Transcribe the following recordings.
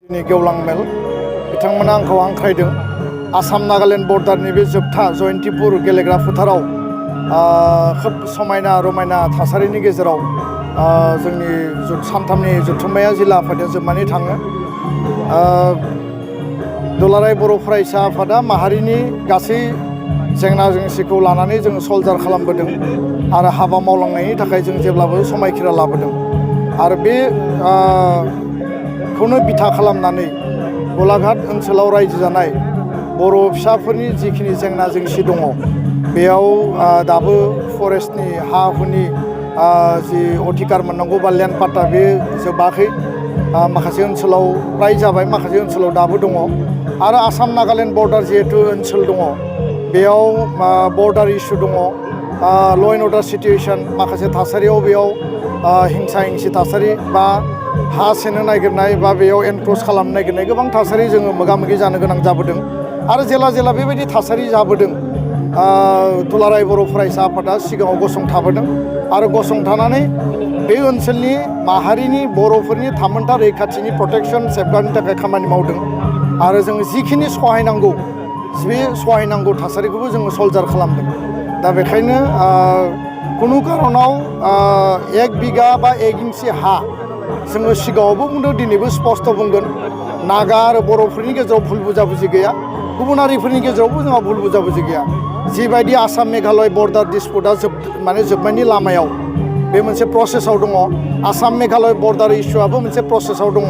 गेवलां मेल बिथांमोना आंखौ हांख्रायदों आसाम नागालेण्ड बर्डारनि बे जोबथा जयन्तिपुर गेलेग्रा फोथाराव खोब समायना रमायना थासारिनि गेजेराव जोंनि सानथामनि जथुम्माया जिल्ला आफादजों जोबनानै थाङो। दुलाराय बर' फरायसा आफादा माहारिनि गासै जेंना जेंसिखौ लानानै जों सल्जार खालामबोदों आरो हाबा मावलांनायनि थाखाय जों जेब्लाबो समायखिरा लाबोदों आरो बे खौनो बिथा खालामनानै गलाघाट ओनसोलाव रायजो जानाय बर' फिसाफोरनि जिखिनि जेंना जेंसि दङ बेयाव दाबो फरेस्टनि हा हुनि जि अधिकार मोननांगौ बा लेन्ड पाट्टा बे जोबाखै। माखासे ओनसोलाव प्राय जाबाय, माखासे ओनसोलाव दाबो दङ आरो आसाम नागालेण्ड बर्डार जिहेतु ओनसोल दङ बेयाव बर्डार इस्यु दङ, ल' एन्ड अर्डार सिटुएसन माखासे थासारियाव बेयाव हिंसा हिंसि थासारि बा हा सेनो नागिरनाय बा बेयाव एनक्रोच खालामनो नागिरनाय गोबां थासारि जोङो मोगा मोगि जानो गोनां जाबोदों आरो जेला जेला बेबायदि थासारि जाबोदों दुलाराय बर' फरायसा आफादा सिगाङाव गसंथाबोदों आरो गसंथानानै बे ओनसोलनि माहारिनि बर'फोरनि थामोन्था रैखाथिनि प्रटेक्सन सेफगार्डनि थाखाय खामानि मावदों आरो जों जिखिनि सहायनांगौ बे सहायनांगौ थासारिखौबो जोङो सल्जार खालामदों। दा बेखायनो खुनु कारनाव 1 बिगा बा 1 इंसि हा जोङो सिगाङावबो बुंदों, दिनैबो स्पष्ट बुंगोन, नागा आरो बर'फोरनि गेजेराव भुल बुजाबुजि गैया, गुबुन हारिफोरनि गेजेरावबो जोंहा भुल बुजाबुजि गैया। जिबायदि आसाम मेघालय बर्डार डिसपुटआ जोबनायनि लामायाव बे मोनसे प्रसेसआव दङ, आसाम मेघालय बर्डार इस्युआबो मोनसे प्रसेसआव दङ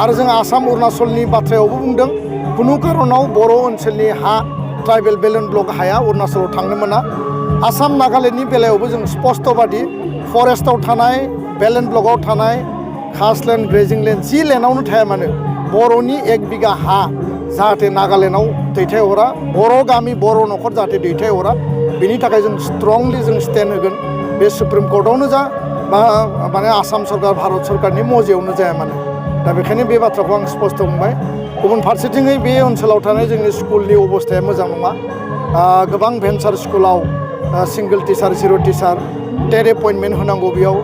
आरो जों आसाम अरुणाचलनि बाथ्रायावबो बुंदों खुनु कारनाव बर' ओनसोलनि हा ट्राइबेल बेलेन्ड ब्लक हाया अरुणाचलाव थांनो मोना। आसाम नागालेण्डनि बेलायावबो जों स्पष्ट बादि फरेस्टआव थानाय बेलेन्ड ब्लकआव थानाय खासलेण्ड ग्रेजिं लेण्ड जि लेण्डआवनो थाया मानो बर'नि 1 बिगा हा जाहाथे नागालेण्डआव दैथायहरा, बर' गामि बर' न'खर जाहाथे दैथायहरा, बेनि थाखाय जों स्ट्रंलि जों स्टेन्ड होगोन। बे सुप्रिम कर्टआवनो जा बा माने आसाम सरकार भारत सरकारनि मजियावनो जाया मानो। दा बेखायनो बे बाथ्राखौ आं स्पष्ट बुंबाय। गुबुन फारसेथिङै बे ओनसोलाव थानाय जोंनि स्कुलनि अबस्थाया मोजां नङा। गोबां भेन्सार स्कुलाव सिंगल टिचार 0 टिचार टेट एपइन्टमेन्ट होनांगौ, बेयाव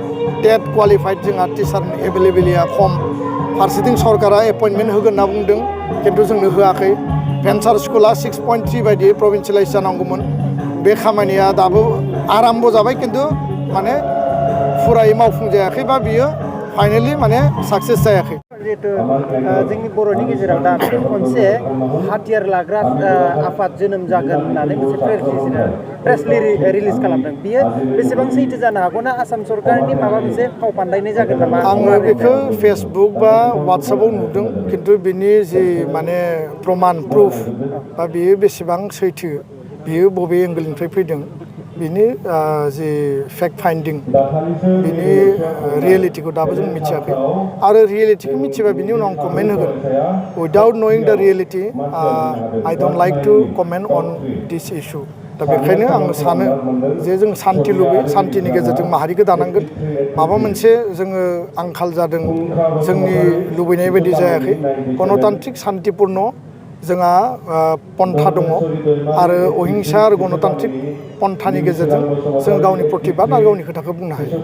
टेट क्वालिफाइड जोंहा टिचारनि एभेलेबिलिटिया खम। फारसेथिं सरकारा एपइन्टमेन्ट होगोन होनना बुंदों खिन्थु जोंनो होआखै। भेन्सार स्कुला 6.3 बायदि प्रभिन्सियेलाइज जानांगौमोन, बे खामानिया दाबो आराम्भ जाबाय खिन्थु माने फुरायै मावफुंजायाखै बा बियो फाइनेलि माने साक्सेस जायाखै। जिहेतु जोंनि बर'नि गेजेराव दा मोनसे हाथियार लाग्रा आफाद जोनोम जागोन होननानै मोनसे प्रेस रिलिज खालामदों, बियो बेसेबां सैथो जानो हागौ ना आसाम सरकारनि माबा मोनसे फाव फान्दायनाय जागोन नामा? आङो बेखौ फेसबुक बा वाट्सएपआव नुदों खिन्थु बिनि जि माने प्रमाण प्रुफ बा बियो बेसेबां सैथो, बियो बबे एंगेलनिफ्राय फैदों, बिनि जि फेक्ट फाइन्डिं बिनि रियेलिटिखौ दाबो जों मिथियाखै आरो रियेलिटिखौ मिथिबा बिनि उनाव आं कमेन्ट होगोन। उइदाउट नयिं the reality I don't like to comment on this issue. दा बेखायनो आं सानो जे जों सान्थि लुबैयो, सान्थिनि गेजेरजों माहारिखौ दानांगोन। माबा मोनसे जोङो आंखाल जादों, जोंनि लुबैनाय बायदि जायाखै, गणतान्त्रिक सान्तिपुर्ण जोंहा पन्था दङ आरो अहिंसा आरो गणतान्त्रिक पन्थानि गेजेरजों जों गावनि प्रतिबाद आरो गावनि खोथाखौ बुंनो हायो।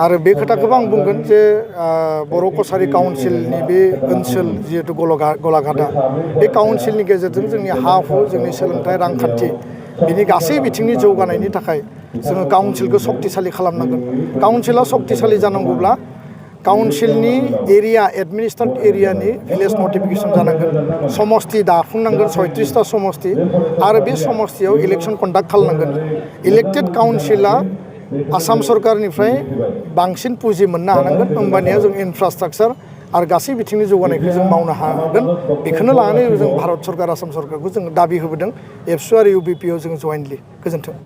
आरो बे खोथाखौबो आं बुंगोन जे बर' कसारि काउन्सिलनि बे ओनसोल जिहेतु गलाघाटआ, बे काउन्सिलनि गेजेरजों जोंनि हा हु, जोंनि सोलोंथाइ, रांखान्थि बिनि गासै बिथिंनि जौगानायनि थाखाय जोङो काउन्सिलखौ सक्तिशालि खालामनांगोन। काउन्सिला सक्तिशालि जानांगौब्ला काउन्सिलनि एरिया एडमिनिस्ट्रेटेड एरियानि भिलेज नटिफिकेसन जानांगोन, समस्ति दाफुंनांगोन 36टा समस्ति आरो बे समस्तियाव इलेक्सन कन्डाक्ट खालामनांगोन। इलेक्टेड काउन्सिला आसाम सरकारनिफ्राय बांसिन पुँजि मोननो हानांगोन, होमबानिया जों इनफ्रास्ट्राक्चार आरो गासै बिथिंनि जौगानायखौ जों मावनो हागोन। बेखौनो लानानै जों भारत सरकार आसाम सरकारखौ जों दाबि होबोदों एबसु आरो इउबिपिआव जों जयेन्टलि। गोजोन्थों।